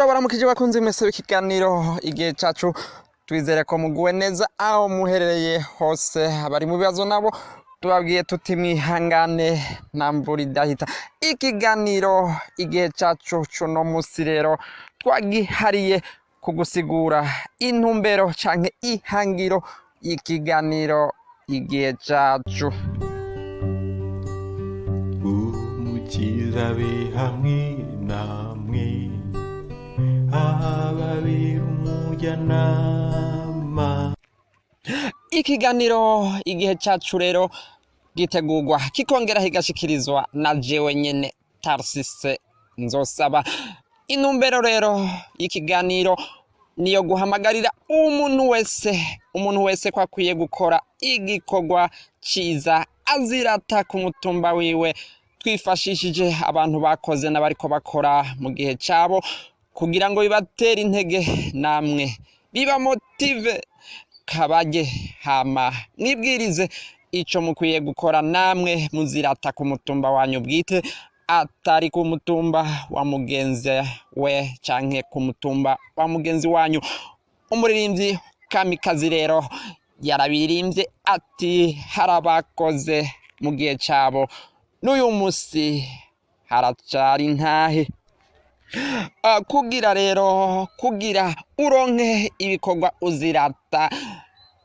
Turabaramukije bakunzi mwese b'ikiganiro Igihe Cacu. Twizere ko muguwe neza aho muherereye hose. Abari mu bibazo nabo tubabwiye tuti mwihangane, nta mvura idahita. Ikiganiro Igihe Cacu cuno musi rero twagihariye kugusigura intumbero canke ihangiro y'ikiganiro Igihe Cacu. Umukiza abe hamwe namwe, ababera umujyanama. Ikiganiro Igihe Cacu rero gitegurwa kikongera kigashikirizwa na jewe nyene Tarsise Nzosaba. Intumbero rero y'ikiganiro niyo guhamagarira umuntu wese, umuntu wese ko akwiye gukora igikorwa ciza azirata ku mutumba wiwe, twifashishije abantu bakoze n'abariko bakora mu gihe cabo, kugira ngo bibatere intege namwe bibamotive kabage, hama mwibwirize ico mukwiye gukora namwe muzirata ku mutumba wanyu bwite, atari ku mutumba wa mugenzi we canke ku mutumba wa mugenzi wanyu. Umuririmbyi Kamikazi rero yarabirimbye ati harabakoze mu gihe cabo, n'uyu musi haracari intahe. Kugira rero, kugira uronke ibikorwa uzirata,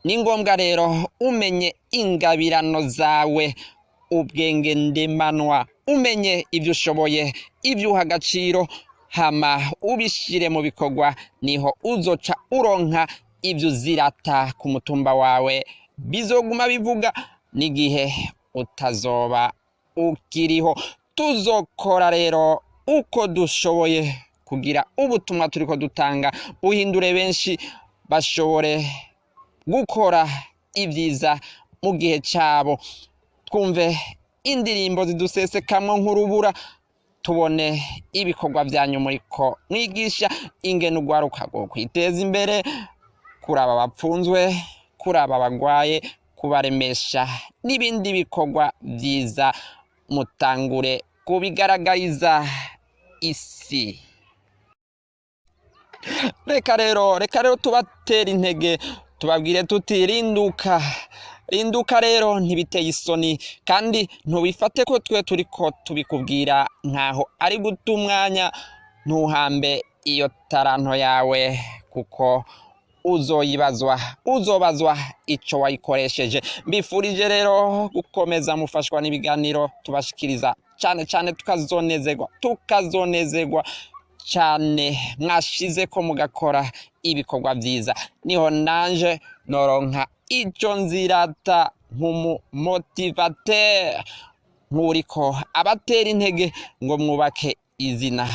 ni ngombwa rero umenye ingabirano zawe, ubwenge ndemanwa, umenye ibyo ushoboye, ibyo uha agaciro, hama ubishire mu bikorwa, niho uzoca uronka ibyo uzirata ku mutumba wawe bizoguma bivuga n'igihe utazoba ukiriho. Tuzokora rero uko dushoboye kugira ubutumwa turiko dutanga buhindure benshi, bashobore gukora ibyiza mu gihe cabo. Twumve indirimbo zidusesekamwo nk'urubura, tubone ibikorwa vyanyu muriko mwigisha ingene urwaruka rwo kwiteza imbere, kuraba abapfunzwe, kuraba abagwaye, kubaremesha n'ibindi bikorwa vyiza, mutangure kubigaragariza isi. Reka rero tubatera intege, tubabwire tuti rinduka, rinduka rero, ntibiteye isoni kandi ntubifate ko twe turiko tubikubwira nkaho ari guta umwanya. Ntuhambe iyo taranto yawe, kuko uzoyibazwa, uzobazwa ico wayikoresheje. Mbifurije rero gukomeza mufashwa n'ibiganiro tubashikiriza cane cane, tukazonezerwa, tukazonezerwa cane mwashize ko mugakora ibikorwa vyiza, niho nanje noronka ico nzirata nk'umumotivateur, nk'uriko abatera intege ngo mwubake izina.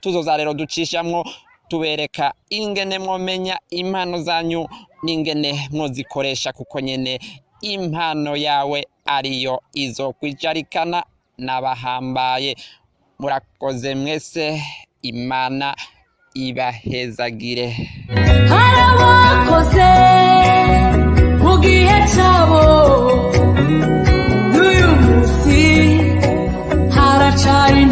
Tuzoza rero ducishamwo tubereka ingene mwomenya impano zanyu n'ingene mwozikoresha, kuko nyene impano yawe ariyo izokwicarikana n'abahambaye. Murakoze mwese, Imana ibahezagire. Harabakoze mu gihe cyabo, n'uyu munsi haracari.